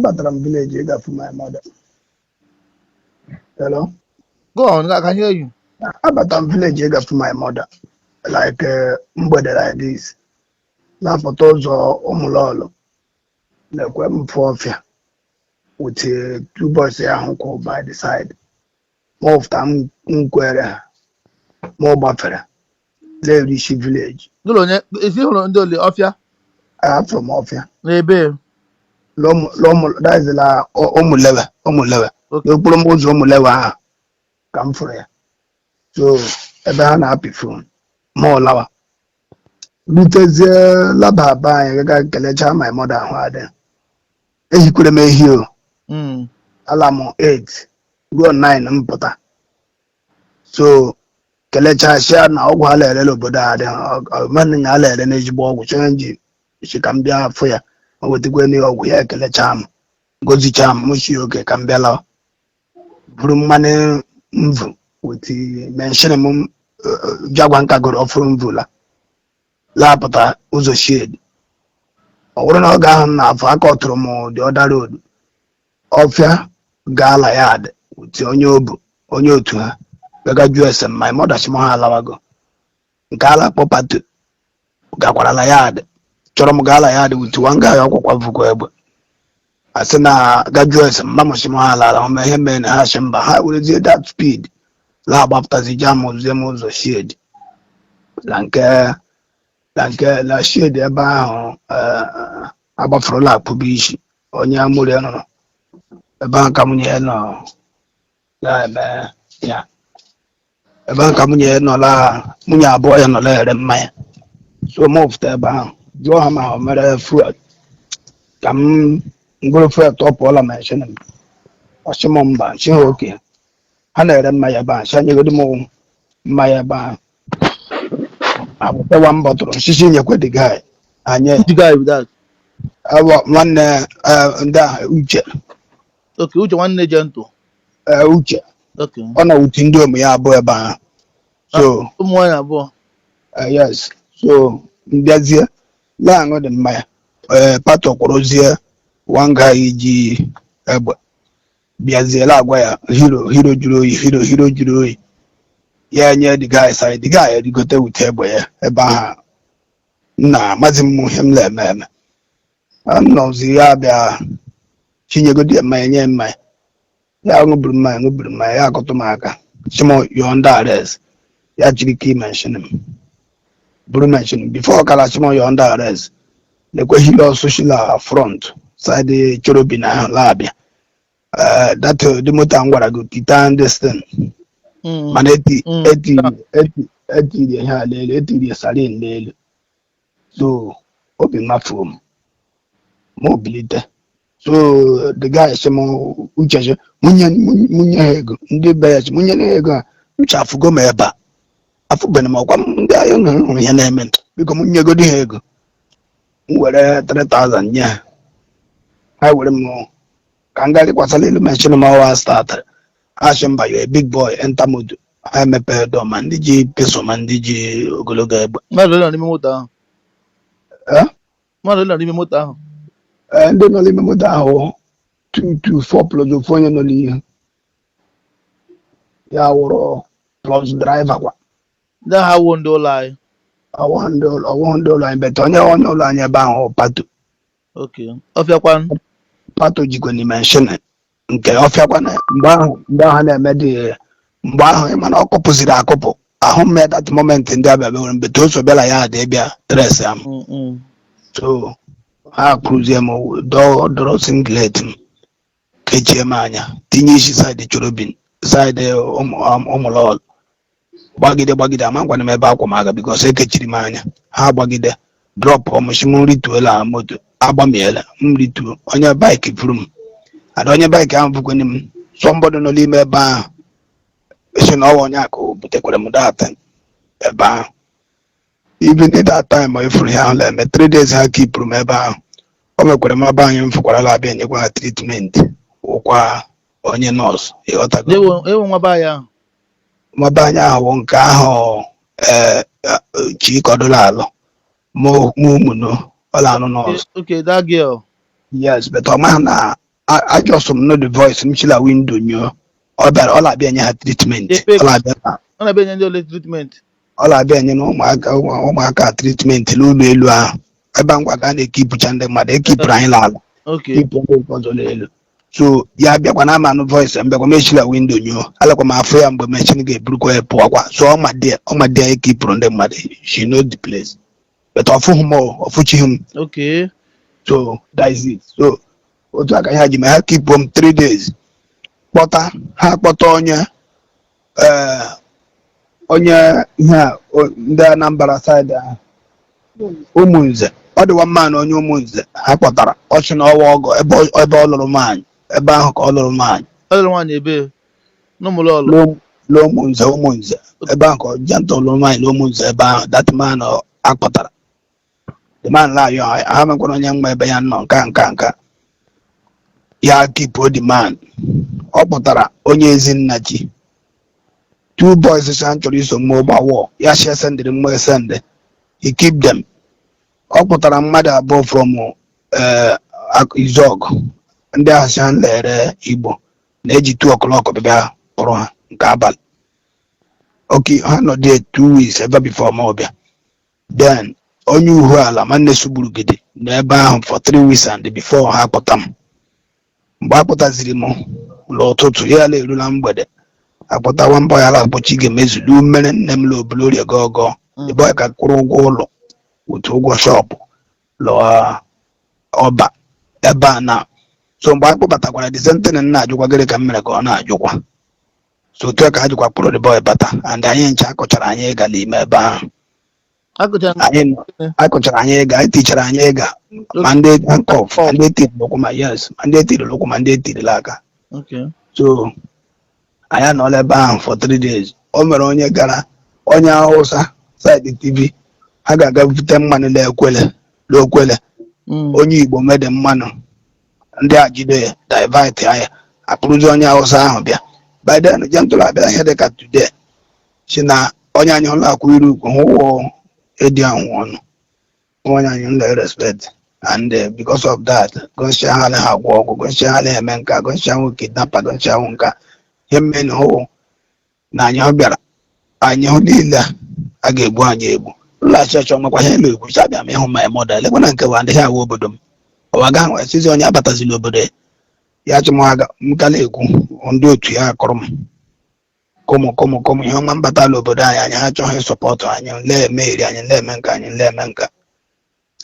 Abatara m village ịgafu my mother. Hello? Go on, I can hear you. Abatara m village ịgafu my mother like mgbede like this. Na-apụta ụzọ ụmụlọlụ na-ekwe m fụ ọfịa with two boys ahụ kwụ by the side. Ma ọfụta m nkwere ha, ma ọ gbafere na-erishi village. Gụlụ onye esi hụrụ ndị ole ọfịa? Afọ m ọfịa. N'ebe? That is la ụmụlewe, ụmụlewe. N'okporo ụzọ ụmụlewe ahụ ka m fụrụ ya. So ebe ha na-apị phone, ma ọ lawa rutezie laba be anyị, ga kelechaa my mother. Ahụ adị ehikwere m ehi o. Ala m 8 ruo 9 m pụta, so kelechaa shia na ọgwụ ha na-ere n'obodo a adị omenanya ha na-ere n'ezigbo ọgwụ chọrọ nji si ka m bịa fụ ya, o wetakwa n'ihe ọgwụ ya, ekelechaa m, gozichaa m, m si oke ka m bịa lawa buru mmanụ mvu with machine m jagwa nkagoro ọfụrụ mvula lapụta ụzọ shed. Ọ bụrụ na oge ahụ m na-afụ aka ọtụrụ m the other road, ọfịa gaala yard with onye obu onye otu ha gaga jụọ ese m. My mother si m ha alawago. Nke ala akpọ pato gakwara la yard chọrọ m gaala yard with one guy ọkwụkwa vụkwa egbe, asị na ga jụọ ese mma m, si m ha alara hụ ihe mere na ha si mba. Ha werezie that speed la agbapụtazi jam zie m ụzọ shed na nke na nke na shed ebe ahụ agbafurula akpụba isi onye amụrụ ya nọrọ ebe ahụ ka nwunye ya nọ na-eme ya, ebe ahụ ka nwunye ya nọ la nwunye abụọ ya nọ na-ere mmanya. So m fụta ebe ahụ jụọ ha ma ha mere fuel ka m ngụrụ fuel tọpụọla machine m. Ọchị m mba nchi ha oke ha na-ere mmanya ebe ahụ, si anyegodi m mmanya ebe ahụ agbụtewa m bọtụrụ nchichi nyekwe the guy anyị. Which guy be that? Awọ nwanne ndị ahụ, Uche. Okay, Uche nwanne Gentle. Uche. Ọ nọ wuti ndị ụmụ ya abụọ ebe ahụ, so Ụmụ nwaanyị abụọ. Yes, so mbịazie na-aṅụ dị mmanya ee patọ kwụrụzie one guy ji egbe bịazie agwa ya hero hero jụrụ oyi, hero hero jụrụ oyi. Ya nye the guy side, the guy erigote wute egbe ya ebe ahụ. Nna amazi m ihe m na-eme eme nọzi ya bịa chinyegodi ya mmanya, nye mmanya, ya ṅụburu mmanya, ṅụburu mmanya, ya akọtụ m aka sị m, "You're under arrest." Ya jiri key machine m buru machine before kala sị m, "You're under arrest." Lekwe hili ọsọ shila front side chorobi na ahụ laabịa that the moto m gwara gị titan this thing. Mana eti eti eti etiri ihe a n'elu, etiri sarin n'elu, so obi mafuo m, ma o bilite. So the guy sị m, Uche sị nwunye nwunye ha ego, ndị be ya sị nwunye ha ego a. Uche afụgo m ebe a, afụbeghị m ọkwa m ndị ahịa hụrụ ihe na-eme. Biko m nyegodi ha ego, m were 3000 nye ha, ha were m ka m garịkwasara elu machine m. Ọwa startịrị ha sị mba, you a big boy, enter moto. Ha emepe door, ma ndị ji pistol ma ndị ji ogologo egbe. Mmadụ ole nọ n'ime moto ahụ? Eh? Mmadụ ole nọ n'ime moto ahụ? Ee, ndị nọ n'ime moto ahụ 2 2 4 plus ofu onye nọ n'ihu ya wụrụ plus driver kwa. Ndị agha wụ ndị ụlọ anyị? Ọwụghị ndị ụlọ, ọwụghị ndị ụlọ anyị, bete onye onye ụlọ anyị ebe ahụ wụ pato. Okay. Ọfịa kwanụ? Pato jikwa n'ime machine nke ọfịa kwana mgbe ahụ na-eme dị mgbe ahụ. Ị mana ọ kụpụziri akụpụ ahụ m that moment ndị abịa bịa nwere mbete oso bịala ya dị bịa trace am. So ha kụrụzie m dọrọ dọrọ singlet m, kechie m anya, tinye isi side chorobin side ụmụlọl gbagide gbagide. Ama gwana m ebe akwa m aga because ekechiri m anya. Ha gbagide drop ọmụchi m rituola moto, agbamiela m rituo. Onye bike buru m ada, onye bike ahụ bukweni m. Somebody nọ n'ime ebe ahụ si na ọwa onye akụ butekwara m data ebe ahụ. Even at that time efuru ihe ahụ na-eme 3 days ha kipụrụ m ebe ahụ. O mekwara m ebe anyị m fụkwarala abịa nyekwa ha treatment wụkwa onye nọọsụ, ịghọtago? Ewu nwa be anyị ahụ. Nwaba anyị ahụ nke ahụ ee chikọdụla alụ mụ ụmụno ọla anụ nọọsụ. Okay, that girl. Yes, but ọ maghị na I just know the voice m chila window nyụọ. Ọ bịara, ọ na-abịa enye ha treatment. Ebe Ọ na-abịa ọ na-abịa enye ndị ole treatment? Ọ na-abịa enye na ụmụaka treatment n'ụlọ elu ahụ, ebe ngwa ka a na-ekipụcha ndị mmadụ, ekipụrụ anyị n'ala. Kipụ ndị nke ọzọ n'elu. So ya bịakwa na amanụ voice m, bịakwa mechila window nyụọ, alakwa m afụ ya mgbe machine ga-eburukwa ya pụọkwa. So ọ ma dị ya ekipụrụ ndị mmadụ. She knows the place, but ọfụghị m, ọfụchighị m. So that is it. So otu aka ha ji mee, ha keep m 3 days, kpọta ha, kpọta onye onye ihe a, ndị Anambra side ahụ, Ụmụnze. Ọ dịwa mma na onye Ụmụnze ha kpọtara, ọ sị na ọwa ọgọ ebe ọ lụrụ nwaanyị, ebe ahụ ka ọ lụrụ nwaanyị. Ọ lụrụ nwaanyị ebe n'ụmụlọlụ? L'Ụmụnze, Ụmụnze ebe ahụ ka ọ jentọ lụrụ nwaanyị, l'Ụmụnze ebe ahụ. That man akpọtara, the man la-ayọ ha mekwara onye mma ebe ya nọ nka nka nka ya keep the man. Ọ kpọtara onye Ezinna ji two boys sa chọrọ iso mmụọ gbawọ ya shi esendịrị mmụọ esendị. He keep them. Ọ kpọtara mmadụ abụọ from Izọgụ, ndị ahụ si ha lere Igbo na-eji 2 o'clock bịa kpọrọ ha nke abalị. Okay, ha nọ there 2 weeks ebe before ma ọbịa. Then onye uhu ala nwanne Sugburugide nọ ebe ahụ for 3 weeks and before ha kpọta m. Mgbe a kpọtaziri m n'ụtụtụ ya la erula mgbede, akpọtawa mbọ ya la akpọchi ga-emezulu mere nne m la obulorie gọgọ. Ebe ọ ka kwụrụ ụgwọ ụlọ, otu ụgwọ shop lụọ ọba ebe a na. So mgbe a kpọbatakwara, the same thing m na-ajụkwa, gịnị ka m mere ka ọ na-ajụkwa. So otu a ka ha jikwa kpụrụ the boy bata, and anyị ncha akọchara anyị ịga n'ime ebe ahụ. Akụchara? Anyị akọchara anyị ịga, etichara anyị ịga, ma ndị handcuff, ma ndị etiri ụkwụ, ma, yes, ma ndị etiri ụkwụ, ma ndị etirila aka. So anyị anọla ebe ahụ for 3 days. O mere onye gara, onye Hausa side TV, ha ga-aga bute mmanụ na-ekwele n'okwele. Onye Igbo mede mmanụ, ndị a jide ya, divert ya, akpụrụzi onye Hausa ahụ bịa. By then gentle abịa ihe dịka today, si na onye anyị hụla akwụ iru ugwu hụwụ edi ahụ ọnụ onye anyị nle respect, and because of that, gosi ha anaghị agwọ ọgwụ, gosi ha anaghị eme nka, gosi ahụ kidnapper, gosi ahụ nka ihe mmenu hụ na anyị hụ bịara anyị hụ niile a ga-egbu anyị egbu. Ụlọachị ọchọ nwekwa ihe egbu abịa m ịhụ my mother elekwana nke wa ndị ha awụ obodo m ọwa ga sizi onye abatazila obodo ya. Ya chụmụaga m ka na-ekwu, ndị otu ya akọrọ m kụmụ kụmụ kụmụ ihe ọma mbatala obodo anyị. Anyị ha achọghị support anyị, lee-eme eri anyị, lee-eme nka anyị, lee-eme nka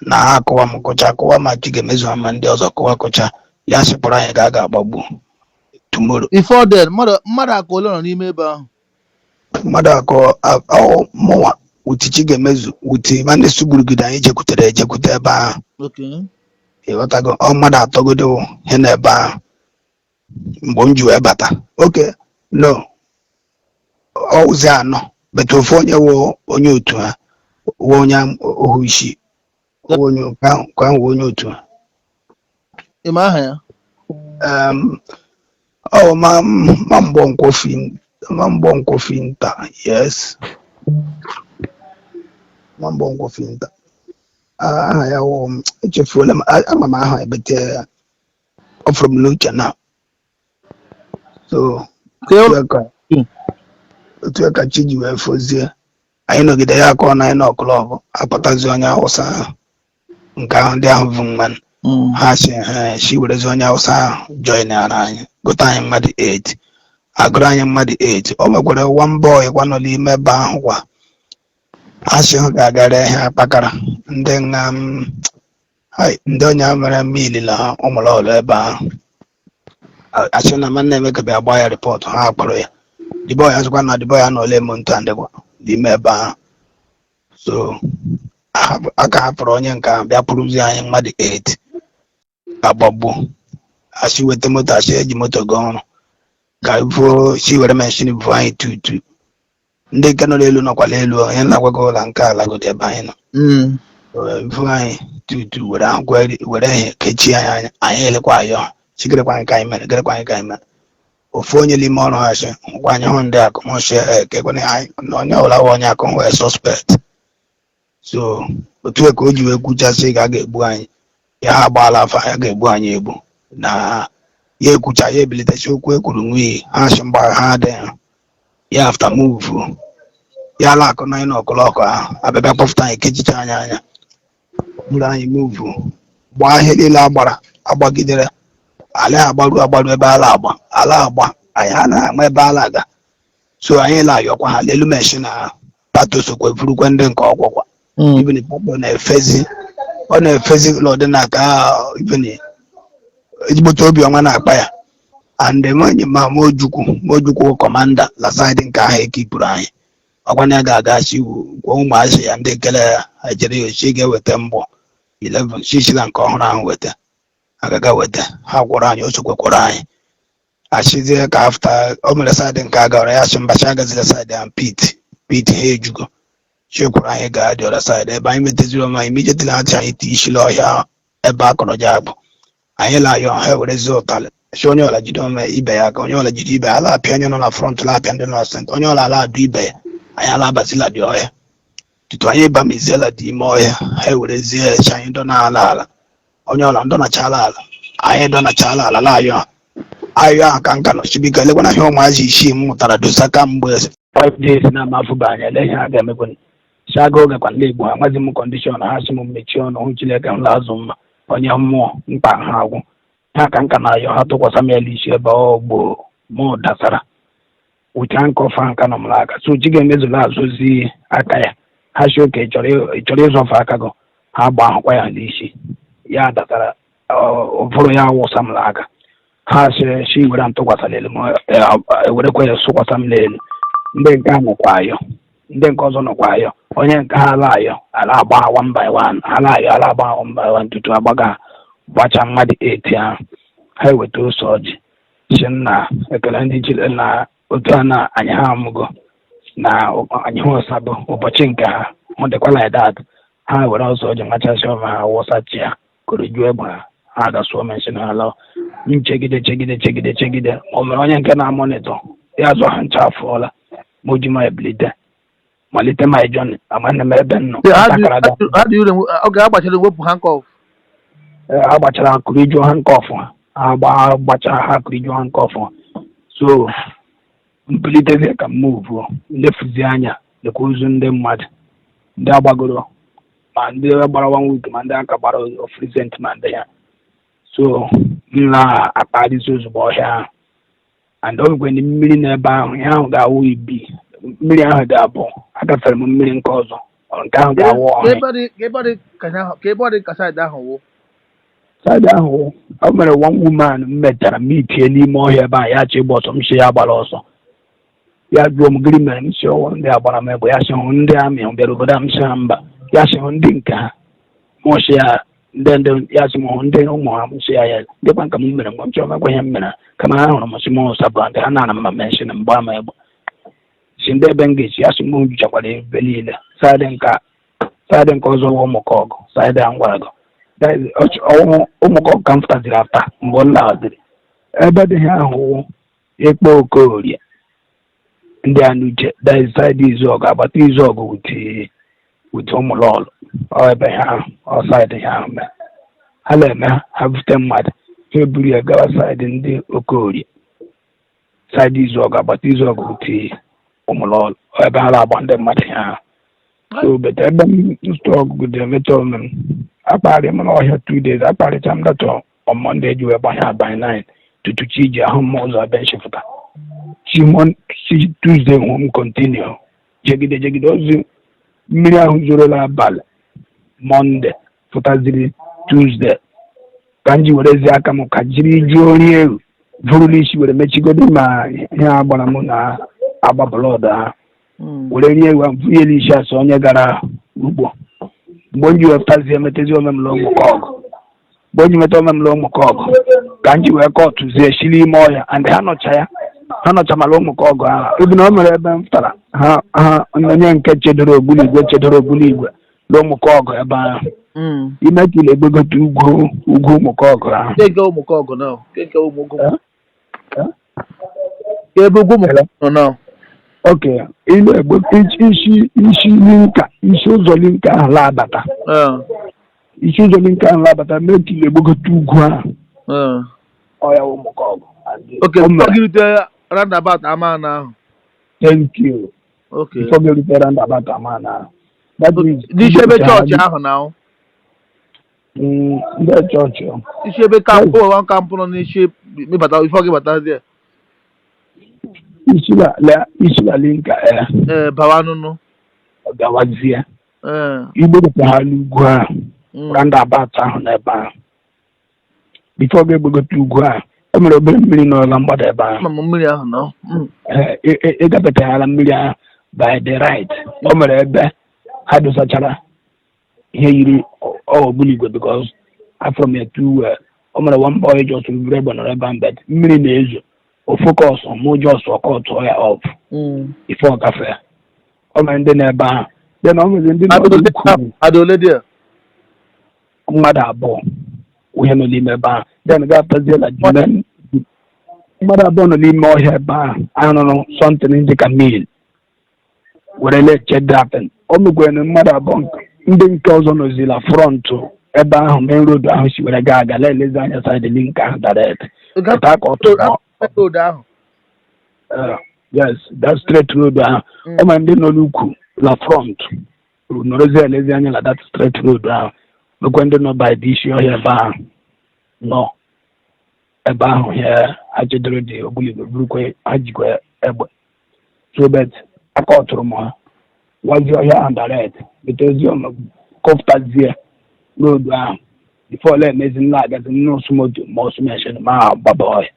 na ha akụwa m kụcha kụwa ma chi ga-emezu ha, ma ndị ọzọ kụwa kụcha ya sịkpọrọ anyị ga aga agbagbu tomorrow. Before then, mmadụ aka ole nọ n'ime ebe ahụ? Mmadụ akọ ọ mụnwa wuti chi ga-emezu wuti ma ndị sugburugide anyị jekwutere ejekwute ebe ahụ. Ịghọtago? Ọ mmadụ atọgodo ihe n'ebe ahụ mgbe m ji wee bata. Oke no, ọwụzi anọ, but ofu onye wụ onye otu ha, wụ onye ohu isi, wụ onye nke ahụ, nke ahụ wụ onye otu ha. Ị ma aha ya? Ọ ma mgbọ nkwofi, ma mgbọ nkwofi nta, yes, ma mgbọ nkwofi nta. Ah, aha ya wụ, echefuola m. Ama m aha ebete ọ fụrụ m n'uche na so otu a ka otu a ka chi ji wee fozie. Anyị nọgide ya akọ na anyị n'ọkụlọbụ akpọtazi onye Awụsa ahụ nke ahụ, ndị ahụ bụ mmanụ. Ha si ha si werezi onye Awụsa ahụ join ara anyị, gụta anyị mmadụ 8, agụrụ anyị mmadụ 8. O nwekwara one boy kwa nọ n'ime ebe ahụ kwa, ha si hụ ga-agara ihe akpakara ndị nga m hai, ndị onye a mere mmiri la ụmụlọlụ ebe ahụ. Asị na nwanne Emeka bịa gbaa ya report, ha kpọrọ ya. The boy azụkwa na the boy anọla emo ntụ andịkwa n'ime ebe ahụ. So aka hapụrụ onye nke ahụ bịa pụrụzi anyị mmadụ 8 agbagbuo. Asị weta moto, asị eji moto gaa ọrụ ka vuo si were machine buo anyị tutu. Ndị nke nọ n'elu nọkwa n'elu, onye na-agwago ụlọ nke ala godo ebe anyị nọ. Vuo anyị tutu were akwụkwọ were ihe kechie anyị anya. Anyị elekwa ayọ chikerekwa anyị ka anyị mere gerekwa anyị ka anyị mere. Ofu onye n'ime ọrụ ha sị ngwa anyị hụ ndị akụ mụsị ekekwana anyị na onye ọbụla wụ onye akụ wee suspect. So otu a ka o ji wee kwuchasị ka a ga-egbu anyị, ya ha agbaala afa ya ga-egbu anyị egbu na Ya ekwucha, ya ebilitechi okwu ekwuru nwunye ha shi mgba ha adịghị ya. After move ya ala akụ 9 o'clock ahụ, abịabịa kpọfụta anyị, kechicha anyị anya, buru anyị move, gbaa ihe niile agbara agbagidere ala, agbaru agbaru ebe ala agba ala agba anyị anaghị ama ebe ala aga. So anyị na-ayọkwa ha n'elu machine ahụ, pato sokwa evurukwe ndị nke ọgwụgwa. Even pato na-efezi, ọ na-efezi n'ọdịnaka, even ezigbote obiọma na-akpa ya. And enweghị ma Mojukwu, Mojukwu commander la side nke ahụ ekipụrụ anyị, ọkwana ya ga-agachi gwa ụmụazị ya ndị kele ya ejere ya ochi ga-eweta mgbọ 11 shishila nke ọhụrụ ahụ weta, agaga weta ha gwọrọ anyị, o sokwekwara anyị achịzie ka after o mere side nke a gara, ya sị mbachi agazila side ahụ, pit pit ha ejugo, chekwuru anyị gaa dị other side ebe anyị meteziri onwe anyị. Immediately ha chị anyị tee ishila ọhịa ebe a kọrọ ji akpụ, anyị na-ayọ ha ewerezi ụtalị si onye ọla jide ome ibe ya aka, onye ọla jide ibe ya, ala apịa onye nọ na front, la apịa ndị nọ na center, onye ọla ala adụ ibe ya. Anyị ala abazila dị ọhịa tutu anyị bamiziela dị ime ọhịa, ha ewerezie chi anyị dọ n'ala ala, onye ọla ndọnachala ala, anyị dọnachala ala la ayọ ayọ ahụ ka nka nọchibiko elekwana ihe ụmụazị isii m mụtara dosa kamgbe 5 days na amafụba anyị, ele ihe ha ga-emekwana si aga oge kwa ndị Igbo ha amaghị m condition ha. Sị m mechie ọnụ hụ Chineke m azụ mma onye mmụọ mkpa ha agwụ ha ka nka na-ayọ ha tụkwasị m elu isi ebe ọ gboo mụ dasara wute nkọfa nka nọ m n'aka. So chi ga-emezula azụzi aka ya, ha si oke ị chọrọ ịzọfe aka gị, ha gba ahụkwa ya n'isi ya dasara ụfụrụ ya wụsa m n'aka. Ha si si were m tụkwasị n'elu m, ewerekwa ya sụkwasị m n'elu. Ndị nke a nọkwa ayọ, ndị nke ọzọ nọkwa ayọ, onye nke ha ala ayọ ala agba one by one, ala ayọ ala agba one by one tutu agbaga gbacha mmadụ eti ahụ. Ha eweta ose ọjị si nna ekele ndị chile na otu a na anyị ha amụgo na anyị hụ ọsabụ ụbọchị nke ha hụ dịkwa like that. Ha were ọsọ ọjị machasị ọma, ha wụsachi ya korojuo egbe ha, ha gasuo menshi na ala nchegide chegide chegide chegide. O mere onye nke na-a monitor ya zọ ha ncha afụọla ma o ji ma ebilite malite my journey, amanne m ebe m nọ. Ha dị ure oge a gbachara wepụ handcuff. Ha gbachara kụrijuo handcuff ha, ha gbachara ha kụrijuo handcuff ha. So mpilitezie ka m move lefuzie anya, lekwa ozu ndị mmadụ ndị agbagoro, ma ndị gbara one week, ma ndị aka gbara of recent, ma ndị ya. So m na-akpagharịzi ozugbo ọhịa ahụ and o nwekwe mmiri n'ebe ahụ, ihe ahụ ga-awụ ibi mmiri ahụ ga-abụ agafere m mmiri nke ọzọ, nke ahụ ga-awụ ọhịa. Ka ebe ọ dị ka side ahụ wụ? Side ahụ o mere one woman m mechara meetie n'ime ọhịa ebe ahụ, ya chi ịgba ọsọ, m si ya gbara ọsọ. Ya jụọ m gịnị mere, m si ọwụ ndị agbara m egbe. Ya sị hụ ndị amị bịara obodo a, m sị ha mba. Ya sị hụ ndị nke ha, mụ sị ya ndị ndị ya sị m hụ ndị ụmụ ha, m sị ya ya dịkwa nka m mere mgbe m chọrọ mekwa ihe m mere, kama ha hụrụ m sị m ụsa bụ ndị ha nara mma menshi na mgba m egbe si ndị ebe m ga-esi. Ya sị m juchakwara ebe niile side nka, side nke ọzọ wụ ụmụkọgụ, side a m gwara gị. That is, ọwụ ụmụkọgụ ka m fụtaziri after mgbe m laghaziri ebe dị ha ahụ wụ ịkpọ Okorie ndị a n'uche. That is side Izuọgụ, agbata Izuọgụ with ụmụlọlụ, ọ ebe ha ahụ, ọ side ha ahụ mee ha na-eme ha bute mmadụ, ha eburu ya gawa side ndị Okorie, side Izuọgụ, agbata Izuọgụ with ụmụlọlụ, ọ ebe ha na-agba ndị mmadụ ha ahụ. So but ebe m struggle emeta ome m, akparị m n'ọhịa 2 days, akparịcha m datọ on Monday ji wee gbanye by 9 tutu chi ji ahụ m ụzọ ebe nshifụta chi chi Tuesday hụ m continue jegide jegide ozi mmiri ahụ zorola abalị Monday fụtaziri Tuesday ka m ji werezie aka m ka jiri juo ori ewu vụrụ n'isi were mechigodo ma ihe a gbara m na agba blood ahụ, were rie ewu ahụ vụrụ ya n'isi asị onye gara ugbo. Mgbe m ji wepụtazie metezi omemla ụmụkọgụ, mgbe o ji meta omemla ụmụkọgụ ka m ji wee kọtụzie shiri ime ọhịa and ha nọcha ya, ha nọcha mara ụmụkọgụ ahụ ebi na o mere ebe m pụtara ha ha onye nke chedoro ogbunigwe chedoro ogbunigwe na ụmụkọgụ ebe ahụ ime ka ile egbegote ugwu ugwu ụmụkọgụ ahụ. Nke nke ụmụkọgụ now. Nke nke ụmụ Eh? Eh? Ka ebe ugwu ụmụkọgụ nọ now. Ok, ile egbe isi isi linka isi ụzọ linka ahụ laabata isi ụzọ linka ahụ laabata mee ka ile egbegote ugwu ahụ. Ọ ya Ụmụkọgụ. And Okay, o before mere gị rute roundabout Amana ahụ. Thank you. Before gị rute roundabout Amana ahụ, that is. N'isi ebe chọọchị ahụ na Ndị chọọchị ọ. Isi ebe camp o one camp nọ n'isi ịbata, before gị bata there. Isi la linka eh. Ee, bawa nụnụ. Gawazie. Ee. Igbo dịkwa ha n'ugwu ahụ, roundabout ahụ n'ebe ahụ. Before gị egbegote ugwu ahụ, e nwere obere mmiri nọ na mgbada ebe ahụ. Ama m mmiri ahụ na. Ee, ịgafeteghara mmiri ahụ, by the right, o mere ebe ha dosachara ihe yiri ogbunigwe, because afọrọ m ya too well. O mere one boy just buru egbe nọrọ ebe ahụ, but mmiri na-ezo, o focus mụ, just ọkọ tụọ ya off ife ọ gafee. O mere ndị na-ebe ahụ, then o nwere ndị nọ n'ukwu. Adị ole there? Mmadụ abụọ onye nọ n'ime ebe ahụ, then gafeziela the mmadụ abụọ nọ n'ime ọhịa ebe ahụ arụrụ something dị ka mill were leche datin. O mekwere na mmadụ abụọ ndị nke ọzọ nọzila front ebe ahụ, main road ahụ si were gaa aga, na-elezi anya side link ahụ direct. Ebe aka ọ tụrụ. Road ahụ. Yes, that straight road ahụ. Ọ ma ndị nọ n'ukwu la front nọrọzi elezi anya na that straight road ahụ, mekwe ndị nọ by the isi ọhịa ebe ahụ nọ ebe ahụ ya ha chedoro dị ogbunigwe, burukwe ha jikwa egbe. So but aka ọ tụrụ m, ha wazi ọhịa ahụ direct, betozie kọftazie road ahụ before la emezi nla agazi nnọọsụ moto ma ọsụ machine ma gbaba ọhịa,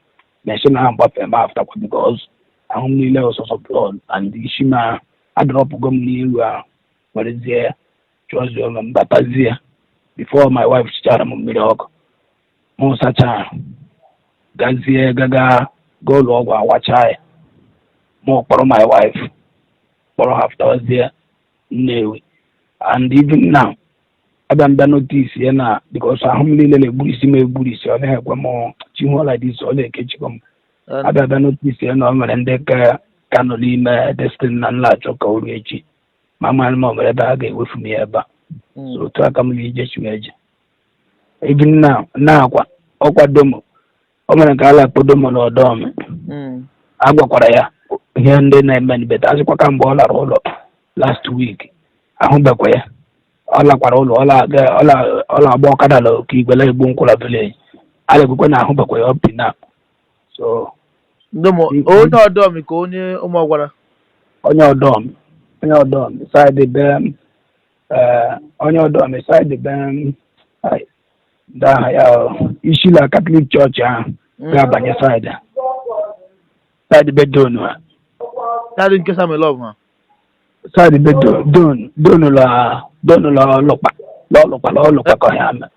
machine ahụ gbafee ma aftakwa, because ahụ m niile ọsọsọ blood and isi m ahụ adọrọpụgo m n'iru ahụ, werezie chụọzie onwe m batazie. Before my wife chichara m mmiri ọkụ, mụ sacha ahụ, gazie gaga gaa ụlọ ọgwụ, awacha ya, mụ kpọrọ my wife, kpọrọ ha fụtawazie Nnewi. And even now, abịa mbịa notice ya na because ahụ m niile na-egburu isi m, egburu isi, ọ naghị ekwe m chihu like this, ọ na-ekechikwa m. Abịa bịa notice ya na o nwere ndị ka nọ n'ime destin na nla achọ ka o ruo echi, ma mara ma o nwere ebe a ga-ewefu m ya ebe a. So otu aka m na-ije chi eje. Even now na-akwa ọkwa domo, o nwere nke a na-akpọ domo na ọdọm. A gwakwara ya ihe ndị na-eme beta, asịkwa ka mgbe ọ lara ụlọ last week, ahụbekwa ya. Ọ lakwara ụlọ, ọ na-agba ọkada na Okigwe, la egbu nkwụla village, a na-ekwekwe na ahụbekwa ya up to now. So Onye ọdọm ka onye Ụmụọgwara? Onye ọdọm, onye ọdọm side be m, onye ọdọm side be m, ai, ndị aha ya Ishila Catholic Church ahụ ga-abanye side be donu ha. Ya dị nke Samuel Love ha. Side be don donu la donu la ọlụkpa la ọlụkpa la ọlụkpa ka ha eme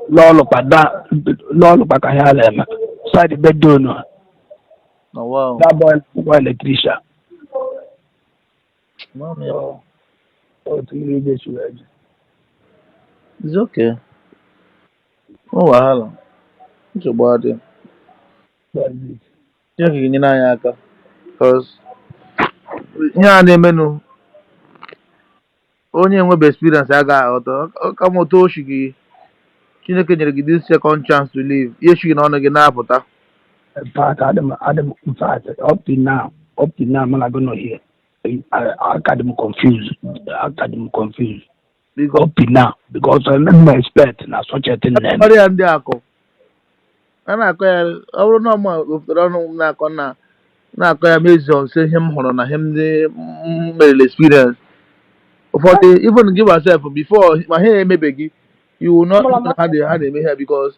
la ọlụkpa da la ọlụkpa ka ha na-eme side be donu ha. Na wow. That boy bụ electrician. Mama ya. So, otu ihe ije si wee ji. It's okay. No wahala. Nsogbu adị. That's it. Chineke ga-enyere anyị aka. Cause ihe a na-emenụ, onye enwebe experience agaghị aghọta. Kama otu o shi gị, Chineke nyere gị this second chance to live. Ihe shi gị n'ọnụ gị na-apụta. In fact, Adam, in fact, up to now, I'm not gonna hear. I got them confused. I got them confused. Because Up to now, because I never expect na such a thing. Then. Ọrịa ndị akụ a na-akọ ya, ọ bụrụ na ọma wepụtara ọnụ m na-akọ na na-akọ ya mezuo nso ihe m hụrụ na ihe m ndị m merela experience. Ụfọdụ even give yourself before ma ha emebeghị, you will not know ha dị ha na-eme ihe, because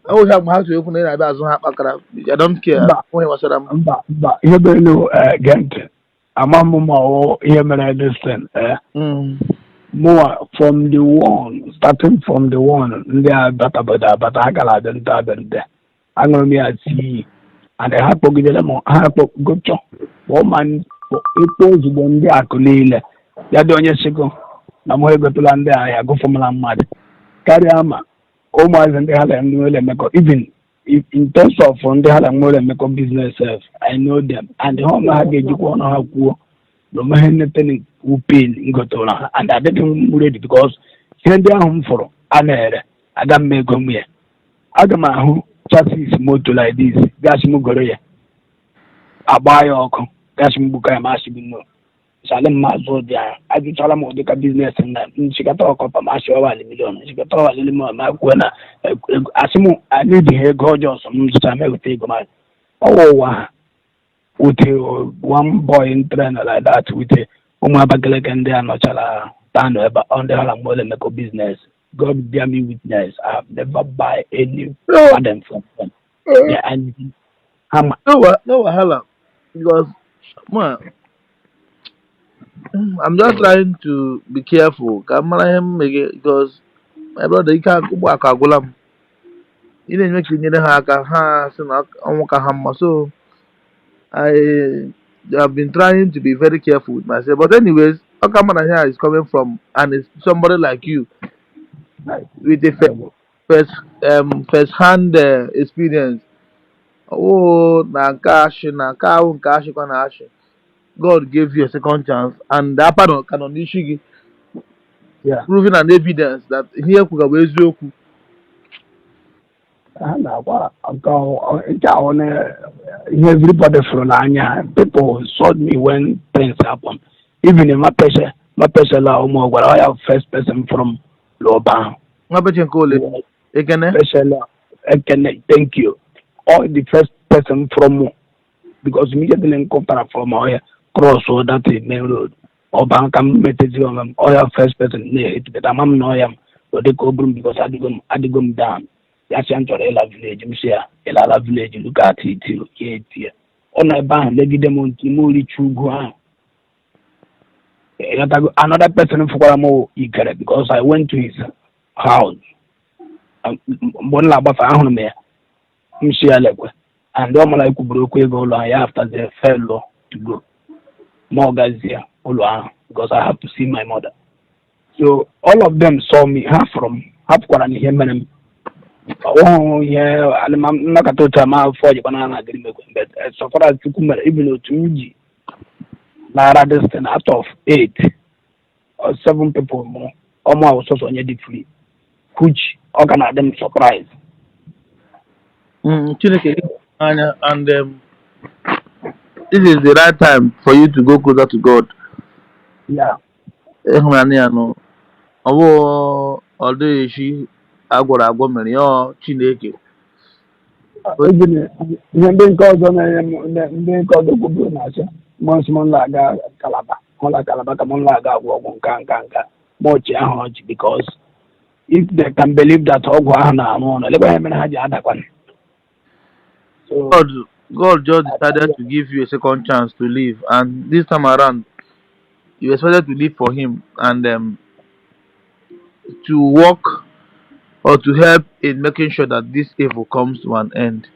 ọ ha mgbe ha si ekwu na ị na-abịa azụ ha kpakara. I don't care. Mba. Onye gbasara m. Mba, mba, ihe mere gee ntị, ama m ma ọ ihe mere this thing. Mụwa from the one, starting from the one ndị a batabata abata, ha gara abịarute abịarute, aṅụrụ m ya tii and ha kpọgidere m, ha kpọgochọ kpọọ ma ịkpọ ozugbo ndị akụ niile ya dị onye sịgo na mụ egotụla ndị ahịa gụfụmla mmadụ karịa ma ụmụazị ndị ha na ndị nwere emekọ, even in terms of ndị ha na nwere emekọ business sef, I know them, and ha ọma ha ga-ejikwa ọnụ ha kwuo na omeghe nnete pain ngotụrụ ha, and adịghị m ready because ihe ndị ahụ m fụrụ a na-ere aga m ego m ya. Aga m ahụ chassis moto like this, gasị m goro ya, agba ya ọkụ, gasị m gbuka ya, ma asị gị no sale m azụ ụdị ahụ. Ajụchala m ụdị ka business na nchịkọta ọkọpa ma asị ọwa million, nchịkọta ọwa million, ma kwuo na asị m anyị dị ha ego ọjọọ sọ m zụta m eweta ego ma ọwa ụwa ha with one boy trainer like that, with ụmụ Abakaliki ndị a nọchara tano ebe ọ ndị ha na mgbe emekọ business. God bear me witness, I have never buy any pardon from them. Yeah, and ha ma. No wahala, because man, I'm just trying to be careful ka m mara ihe m mege, because my brother, ike ụgbọ akụ agwụla m. Ị na-eme ka ị nyere ha aka, ha sị na ọnwụ ka ha mma. So I have been trying to be very careful with myself, but anyways, Okamana here is coming from and it's somebody like you with a first hand experience. Oh, na nke ashị na nke ahụ, nke ashịkwa na ashị. God gave you a second chance and that pardon ka nọ n'isi gị, proving an evidence that ihe ekwuga bụ eziokwu. Ha na-agwa nke ahụ na ihe everybody fụrụ n'anya. People saw me when things happen. Even mapeshe mapeshe la ụmụ gwara ọ ya first person from l'ọba ahụ. Nwa beche nke ole, Ekene? Peshe Ekene, thank you. All the first person from, because immediately m kụpụtara from ọhịa cross that main road ọba ka m metezi onwe m, ọya first person na-etubeta ama m na ọya m ọ dị ka o buru m, because adịgo m down. Ya sị m chọrọ ịla village, m sị ya ịlala village, look at it. Ya etie ọ nọ ebe ahụ legide m ntị m richa ugwu ahụ. Ịghọtago? Another person fụkwara m Ikere, because I went to his house mgbe m na-agbafe, ahụrụ m ya, m si ya lekwe, and ọ mara ekwuburu okwu ego ụlọ ahụ ya. After the fail to go ma ọ gazie ụlọ ahụ, because I have to see my mother. So all of them saw me, ha fụrụ m, ha pụkwara na ihe mere m ọhụụ ihe nnọkọta otu a ma afọ jikwana na agịrị mekwe. But so far as Chukwu mere, even otu m ji nara this thing, out of eight or seven people mụ ọmụ ahụ sọsọ onye dị free, which ọ ka na-adị m surprise. Chineke anya, and this is the right time for you to go closer to God. Ịhụnanya ya nụ, ọ bụ ọ dịghị echi agwọrọ agwọ mere ya, ọ Chineke. Even ihe ndị nke ọzọ na-enye m, ndị nke ọzọ kwuburu na-asị mmụọ nsọ m na-aga Kalaba, hụla Kalaba ka m na-aga agwọ ọgwụ nka nka nka ma ọchị ahụ ọchị, because if they can believe that ọgwụ ahụ na-arụ ọrụ, elekwa ihe mere ha ji adakwana. So God just decided to give you a second chance to live, and this time around, you expected to live for Him and to work or to help in making sure that this evil comes to an end.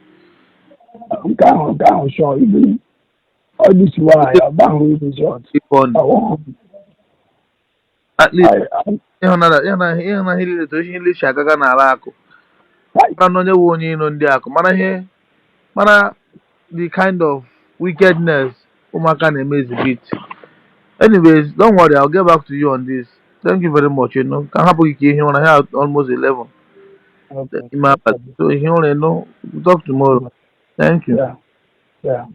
Nke ahụ sure, even all this while ọ ahụ result. Keep on. Ọwụhụ. At least ịhụnanya niile etu ihe niile si agaga n'ala akụ. Mara na onye wu onye iro ndị akụ, mara ihe, mara the kind of wickedness ụmụaka na-eme exhibit. Anyways, don't worry, I'll get back to you on this. Thank you very much. Ka hapụ gị ka ihe ụra ya, almost 11 Okay. ime abalị. So ihe ụra. We'll talk tomorrow. Thank you. Yeah.